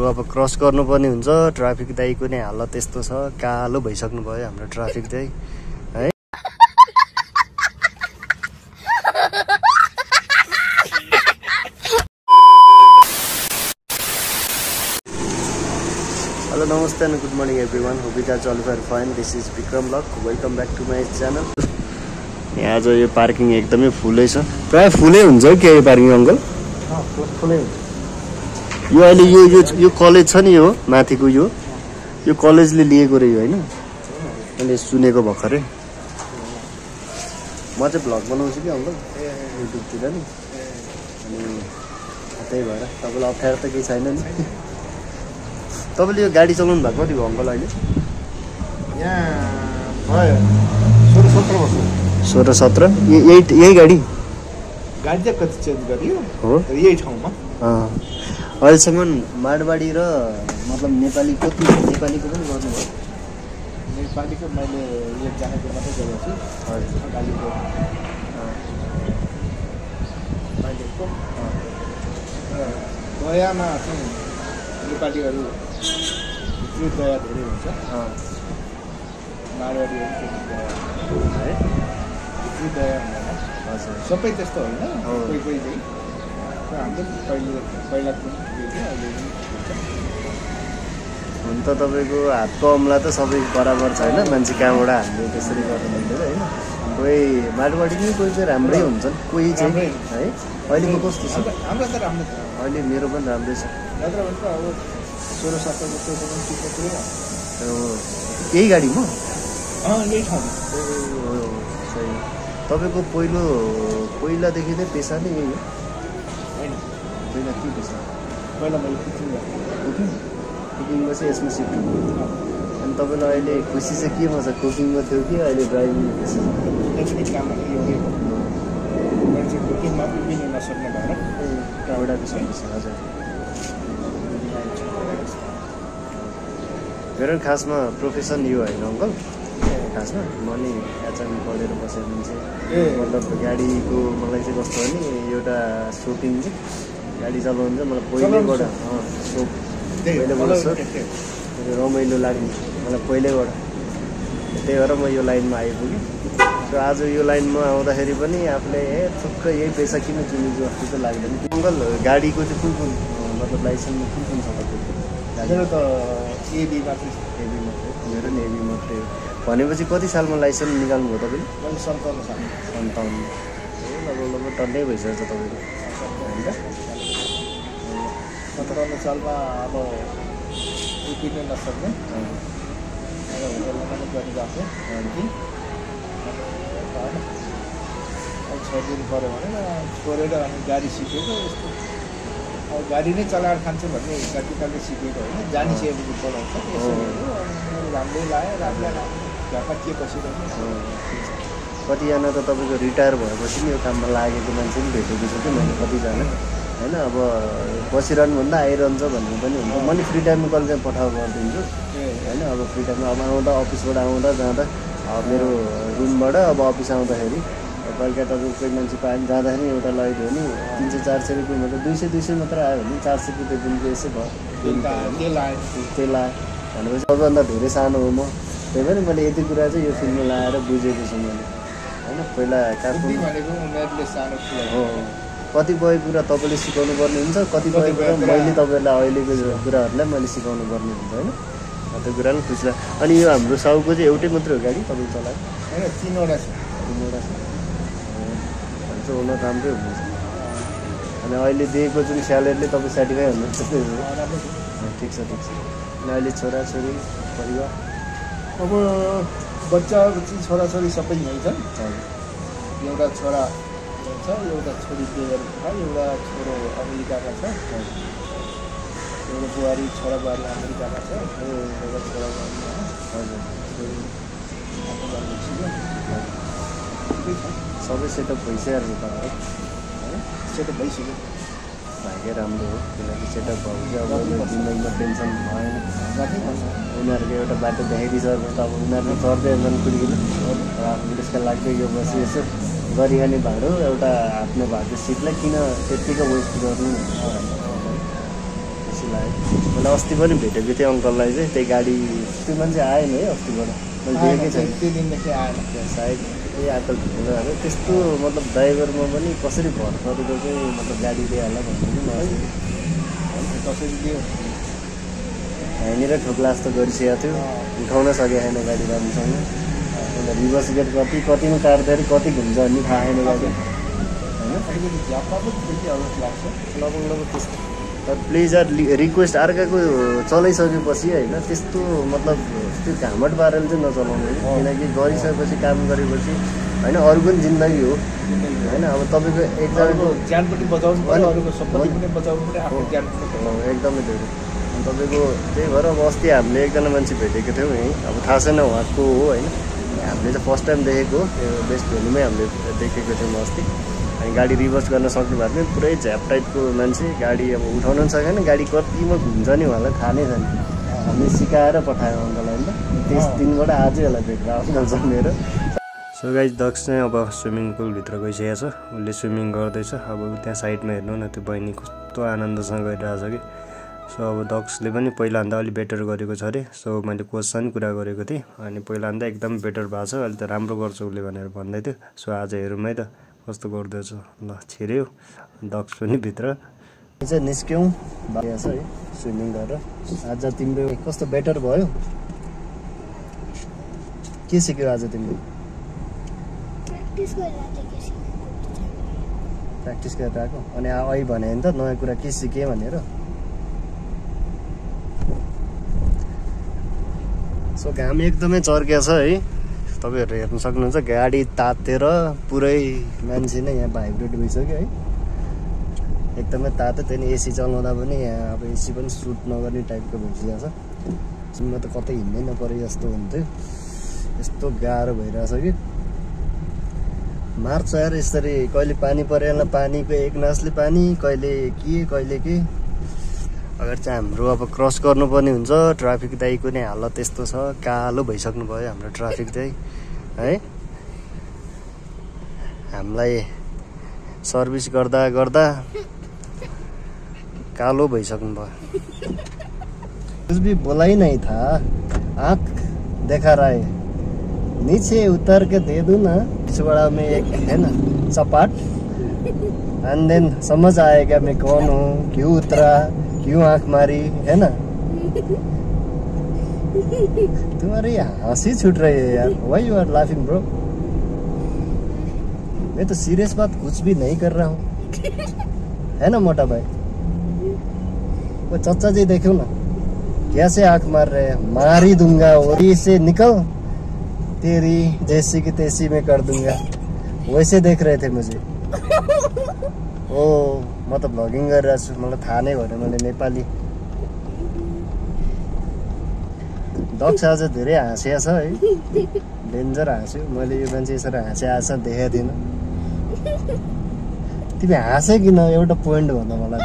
हामीहरू अब क्रस गर्नुपर्ने हुन्छ। ट्राफिक दाइको नै हालत यस्तो छ, कालो भइसक्नु भयो हाम्रो ट्राफिक दाइ है। हेलो नमस्ते and good morning everyone, hope you guys are fine. This is Vikram लक, welcome back to my channel. यहाँ आज यो पार्किङ एकदमै फुलै छ, प्राय फुलै हुन्छ कि यो पार्किङ अङ्कल? फुलै हुन्छ। यो अहिले यो कलेज छ नि, यो माथिको यो कलेजले लिएको रहेछ होइन? मैले सुनेको भर्खरै। म चाहिँ भ्लग बनाउँछु कि अङ्कल युट्युबतिर नि, अनि त्यही भएर तपाईँलाई अप्ठ्यारो त केही छैन नि। तपाईँले यो गाडी चलाउनु भएको कति भयो अङ्कल अहिले? यहाँ भयो 16-17 वर्ष। 16-17 यही गाडी चाहिँ कति चेन्ज गरियो हो यही ठाउँमा। अहिलेसम्म माडवाडी र मतलब नेपाली कति नेपालीको पनि गर्नुभयो? नेपालीको मैले एकजनाको मात्रै गरेको छु। नेपालीको दयामा चाहिँ नेपालीहरू दया धेरै हुन्छ, माडवाडीहरू है दया हुँदैन। हजुर सबै त्यस्तो होइन, कोही कोही चाहिँ हाम्रो पहिला अहिले हुन त तपाईँको हातको अम्ला त सबै बराबर छैन, मान्छे कहाँबाट हामीले त्यसरी गर्नु मिल्दैन होइन। कोही माडवाडी नै कोही चाहिँ राम्रै हुन्छन्, कोही चाहिँ है। अहिलेको कस्तो छ? हाम्रो त राम्रो छ, अहिले मेरो पनि राम्रै छ। नत्र भने त अब 16-17 वर्षसम्म टिक्नु यही गाडीमा यही ठाउँमा। सही। तपाईँको पहिलादेखि नै पेसा नै यही हो? होइन, पहिला के पेसा? पहिला मैले कुकिङ गरेँ। कुकिङमा चाहिँ यसमा सिफ्ट हुनु। अनि तपाईँलाई अहिले खुसी चाहिँ केमा छ? कुकिङमा थियो कि अहिले ड्राइभिङमा खुसी छ? एक्चुअली कामहरू एउटै हो, मान्छे कुकिङमा उभिन नसक्ने भएर एउटाको सर्भिस। हजुर मेरो खासमा प्रोफेसन यो होइन अङ्कल, खासमा म नि एचएम पढेर बसेको मान्छे। मतलब गाडीको मलाई चाहिँ कस्तो हो नि, एउटा सोपिङ चाहिँ गाडी चलाउनु चाहिँ मलाई पहिल्यैबाट सोप रमाइलो लाग्ने मलाई पहिल्यैबाट। त्यही भएर म यो लाइनमा आइपुगेँ। सो आज यो लाइनमा आउँदाखेरि पनि आफूले थुक्क यही पेसा किन चुनेछु जस्तो चाहिँ लाग्दैन। अङ्कल गाडीको चाहिँ कुन मतलब लाइसेन्स कुन छ तपाईँको? मेरो त एबी मात्रै छ। एबी मात्रै? मेरो नि एबी मात्रै हो। भनेपछि कति सालमा लाइसेन्स निकाल्नु भयो तपाईँले? मैले 57 साल। 57 लगभग टन्नै भइसकेछ तपाईँको होइन? 57 सालमा अब उभिन नसक्ने होटलमा पनि गरिरहेको थिएँ। अब छोडिदिनु पऱ्यो भने छोडेर अनि गाडी सिकेको। यस्तो अब गाडी नै चलाएर खान्छु भन्ने कतिकालले सिकेको होइन, जानिसकेपछि पढाउँछ। राम्रै लाग्यो, राम्रो घरमा के बसिरहेको। कतिजना त तपाईँको रिटायर भएपछि नि यो काममा लागेको मान्छे पनि भेटेको छु कि मैले कतिजना होइन। अब बसिरहनुभन्दा आइरहन्छ भन्ने पनि हुन्छ। म नि फ्री टाइममा कहिले चाहिँ पठाउ गरिदिन्छु होइन। अब फ्री टाइममा अब आउँदा अफिसबाट आउँदा जाँदा मेरो रुमबाट अब अफिस आउँदाखेरि कहिले तपाईँको कोही मान्छे पायो भने जाँदाखेरि एउटा लगाइदियो भने 300-400 रुपियाँ मात्रै, 200 मात्र आयो भने 400 रुपियाँ दिनको यसै भयो। तेल आयो भनेपछि सबभन्दा धेरै सानो हो म। त्यही भएर मैले यति कुरा चाहिँ यो फिल्ममा लाएर बुझेको छु मैले होइन। पहिला काठमाडौँ भनेको उनीहरूले सानो हो, कतिपय कुरा तपाईँले सिकाउनु पर्ने हुन्छ, कतिपय कुरा मैले तपाईँलाई अहिलेको कुराहरूलाई मैले सिकाउनु पर्ने हुन्छ होइन। त्यो कुरालाई खुसी लाग्यो। अनि यो हाम्रो साउको चाहिँ एउटै मात्रै हो गाडी तपाईँले चलायो? होइन, 3वटा छ। 3वटा छ चाहिँ हुन राम्रै हुनुहुन्छ। अनि अहिले दिएको जुन स्यालेरीले तपाईँ सेटिफाई हुनुहुन्छ? ठिक छ ठिक छ। अनि अहिले छोराछोरी परिवार? अब बच्चा छोराछोरी सबै यहीँ छन्। एउटा छोरा छ, एउटा छोरी बिहेर छ, एउटा छोरो अमेरिकामा छ, एउटा बुहारी छोरा बुहारी अमेरिकामा छ, एउटा छोरा हजुर बुहारी सबै सेटअप भइसक्यो त है? सेटअप भइसक्यो। भाग्य राम्रो हो, किनकि सेटअप भयो चाहिँ अब जिन्दगीमा टेन्सन भएन। उनीहरूको एउटा बाटो देखाइदिइसक्यो भने त अब उनीहरूले चढ्दै जान्छन् कुडिकन। आफ्नो त्यसका लाग्दै यो बसी यसो गरिखाने भाडो एउटा आफ्नो भएको सिटलाई किन त्यत्तिकै वेस्ट गर्नु? खुसी लाग्यो। मैले अस्ति पनि भेटेको थिएँ अङ्कललाई चाहिँ, त्यही गाडी त्यो मान्छे आएन है अस्तिबाट, मैले देखेकै छैन। त्यो दिनदेखि आएन सायद त्यही आकल भेटेर आएको त्यस्तो मतलब ड्राइभरमा पनि कसरी भर परेको चाहिँ मतलब गाडी दिइहाल्ला भन्नु कि मलाई कसरी दियो यहाँनिर ठोक्ला जस्तो गरिसकेको थियो, उठाउन सकेको छैन गाडी राम्रोसँग। अन्त रिभर्स गेट कतिमा काट्दाखेरि कति घुम्छ भन्ने थाहा छैन गाडी होइन। अलिकति झ्याप्पा पनि त्यति अवस्था लाग्छ। लगभग त्यस्तो तर प्लिज रिक्वेस्ट अर्काको चलाइसकेपछि होइन त्यस्तो मतलब त्यो घामट पारेर चाहिँ नचलाउनु किनकि गरिसकेपछि काम गरेपछि होइन अरूको पनि जिन्दगी हो होइन। अब तपाईँको एकजनाको ज्यानपट्टि बचाउनु पर्यो, अरूको सम्पत्ति पनि बचाउनु पर्यो, आफ्नो ज्यान पनि एकदमै धेरै। अनि तपाईँको त्यही भएर अब अस्ति हामीले एकजना मान्छे भेटेको थियौँ यहीँ, अब थाहा छैन उहाँको हो होइन, हामीले चाहिँ फर्स्ट टाइम देखेको बेस्ट भेन्यूमै हामीले देखेको थियौँ अस्ति। अनि गाडी रिभर्स गर्न सक्नु भएको थियो, पुरै झ्याप टाइपको मान्छे, गाडी अब उठाउन पनि सकेन, गाडी कतिमा घुम्छ नि उहाँलाई थाहा नै छैन। हामीले सिकाएर पठायौँ अङ्कललाई नि त, त्यस दिनबाट आजै यसलाई भेटेर अङ्कल छ मेरो। सो गाइज दक्ष चाहिँ अब स्विमिङ पुलभित्र गइसकेको छ, उसले स्विमिङ गर्दैछ। अब त्यहाँ साइडमा हेर्नु न त्यो बहिनी कस्तो आनन्दसँग गरिरहेछ कि। सो अब दक्षले पनि पहिलाभन्दा अलिक बेटर गरेको छ अरे। सो मैले कोचसँग कुरा गरेको थिएँ, अनि पहिलाभन्दा एकदम बेटर भएको छ, अहिले त राम्रो गर्छ उसले भनेर भन्दै थियो। सो आज हेरौँ है त कस्तो गर्दैछ। ल छिर्यो दक्ष पनि भित्र चाहिँ निस्क्यौँ भएको छ है स्विमिङ गरेर। आज तिम्रो कस्तो बेटर भयो, के सिक्यो आज तिमीले? प्र्याक्टिस गरेर आएको। अनि अहिले भने नि त नयाँ कुरा के सिकेँ भनेर। सो घाम एकदमै चर्किया छ है, तपाईँहरू हेर्नु सक्नुहुन्छ। गाडी तातेर पुरै मान्छे नै यहाँ भाइब्रेट भइसक्यो है, एकदमै तातो। त्यहाँदेखि एसी चलाउँदा पनि यहाँ अब एसी पनि सुट नगर्ने टाइपको भइसकेको छ। म त कतै हिँड्नै नपरे जस्तो हुन्थ्यो, यस्तो गाह्रो भइरहेछ कि। मार्छ यार यसरी, कहिले पानी परेन, पानीको एक नासले पानी, कहिले के। अगर चाहिँ हाम्रो अब क्रस गर्नुपर्ने हुन्छ, ट्राफिक दाइको नै हालत यस्तो छ, कालो भइसक्नु भयो हाम्रो ट्राफिक दाइ है। हामीलाई सर्भिस गर्दा गर्दा कालो भइसक्नु भयो। कुछ भी बोला ही नहीं था, आँख देखा रहा है, नीचे उतर के दे दूं ना पिछवाड़ा में एक है ना चपाट, एंड देन समझ आएगा मैं कौन हूँ, क्यों उतरा, क्यों आंख मारी, है ना। तुम्हारी हंसी छूट रही है यार, why you are laughing bro? मैं तो सीरियस बात कुछ भी नहीं कर रहा हूँ, है ना मोटा भाई। वो चाचा जी देखो ना कैसे आंख मार रहे हैं, मार ही दूंगा और से निकल, तेरी जैसी की तैसी में कर दूंगा, वैसे देख रहे थे मुझे। ओ म त भ्लगिङ गरिरहेको छु, मलाई थाहा नै भएन मैले नेपाली। दक्ष आज धेरै हाँसिया छ है, डेन्जर हाँस्यो। मैले यो मान्छे यसरी हाँसिया देखेको थिइनँ। तिमी हाँसे किन, एउटा पोइन्ट भन मलाई।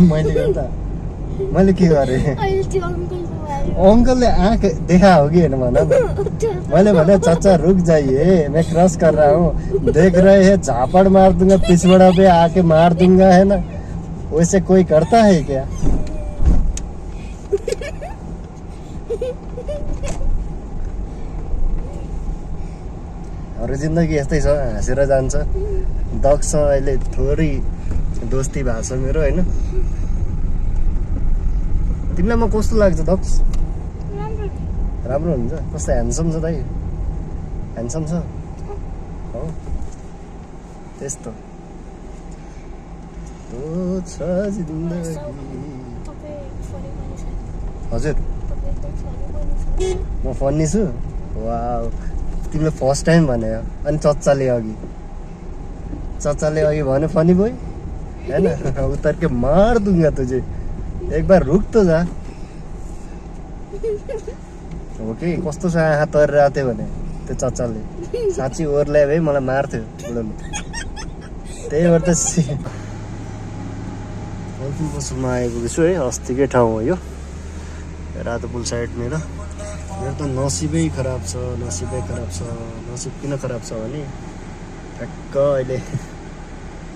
मैले गर्दा मैले के गरेँ? अंकल ने आँख देखा होगी है ना, माना मैंने बोला चाचा रुक जाइए, मैं क्रॉस कर रहा हूँ, देख रहे हैं झापड़ मार दूंगा, पिछवाड़ा पे आके मार दूंगा, है ना। वैसे कोई करता है क्या? अरू जिन्दगी यस्तै छ, हाँसेर जान्छ। दक्ष अहिले थोरै दोस्ती भएको छ मेरो होइन। तिमीलाई म कस्तो लाग्छ दक्ष? राम्रो हुन्छ। कस्तो ह्यान्डसम छ दाइ? ह्यान्डसम छ हो त्यस्तो तो छ जिन्दगी। हजुर म फन्नी छु। वाउ, तिमीले फर्स्ट टाइम भन्यो। अनि चच्चाले अघि भन्यो फनी बोय हैन, उतर के मार दूंगा तुझे, एक बार रुक तो जा। ओके, कस्तो छ आँखा तरिरहेको थियो भने त्यो चच्चाले, साँच्ची ओर्ल्यायो भाइ मलाई मार्थ्यो बुढोले। त्यही भएर त फलफुल पसलमा आइपुगेको छु है। अस्तिकै ठाउँ हो यो, रातो पुल साइड मेरो त नसिबै खराब छ। नसिब किन खराब छ भने ठ्याक्क अहिले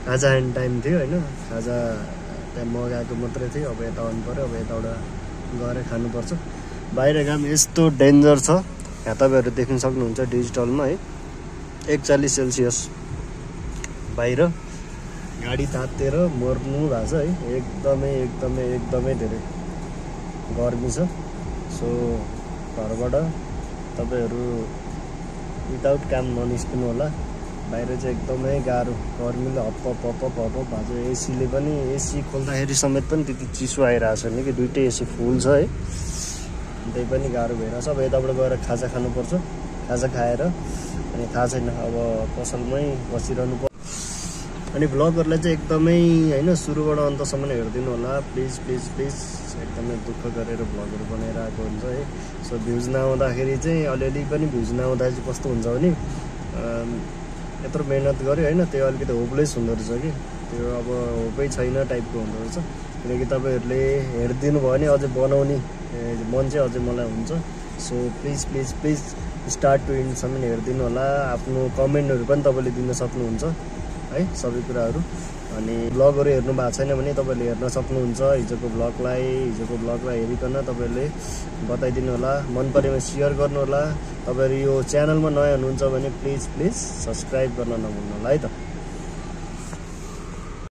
खाजा खाने टाइम थियो होइन। खाजा त्यहाँ मगाएको मात्रै थियो। अब यता आउनु पऱ्यो, अब यताबाट गएर खानुपर्छ। बाहिर घाम यस्तो डेन्जर छ, यहाँ तपाईँहरू देख्न सक्नुहुन्छ डिजिटलमा है, 41 सेल्सियस बाहिर गाडी तातेर मर्नु भएको छ है। एकदमै धेरै गर्मी छ। सो घरबाट तपाईँहरू विदाउट काम ननिस्किनु होला। बाहिर चाहिँ एकदमै गाह्रो, गर्मीले हप भएको छ। एसीले पनि, एसी खोल्दाखेरि समेत पनि त्यति चिसो आइरहेको छैन कि, दुइटै एसी फुल छ है, त्यही पनि गाह्रो भइरहेछ। अब यताबाट गएर खाजा खानुपर्छ। खाजा खाएर अनि थाहा छैन, अब पसलमै बसिरहनु पर्छ। अनि भ्लगहरूलाई चाहिँ एकदमै होइन सुरुबाट अन्तसम्म हेरिदिनु होला प्लिज। एकदमै दुःख गरेर भ्लगहरू बनाइरहेको हुन्छ है। सो भ्युज नआउँदाखेरि चाहिँ, अलिअलि पनि भ्युज नआउँदा चाहिँ कस्तो हुन्छ भने यत्रो मेहनत गऱ्यो होइन, त्यो अलिकति होपलेस हुँदो रहेछ कि, त्यो अब होपै छैन टाइपको हुँदो रहेछ। किनकि तपाईँहरूले हेरिदिनु भयो भने अझै बनाउने मन चाहिँ अझै मलाई हुन्छ। सो प्लिज स्टार्ट टु इन्डसम्म हेरिदिनु होला। आफ्नो कमेन्टहरू पनि तपाईँले दिन सक्नुहुन्छ है, सबै कुराहरू। अनि भ्लगहरू हेर्नु भएको छैन भने तपाईँले हेर्न सक्नुहुन्छ। हिजोको भ्लगलाई हेरिकन तपाईँहरूले बताइदिनु होला। मन परेमा सेयर गर्नु होला। तपाईँहरू यो च्यानलमा नयाँ हुनुहुन्छ भने प्लिज सब्सक्राइब गर्न नभुल्नु होला है त।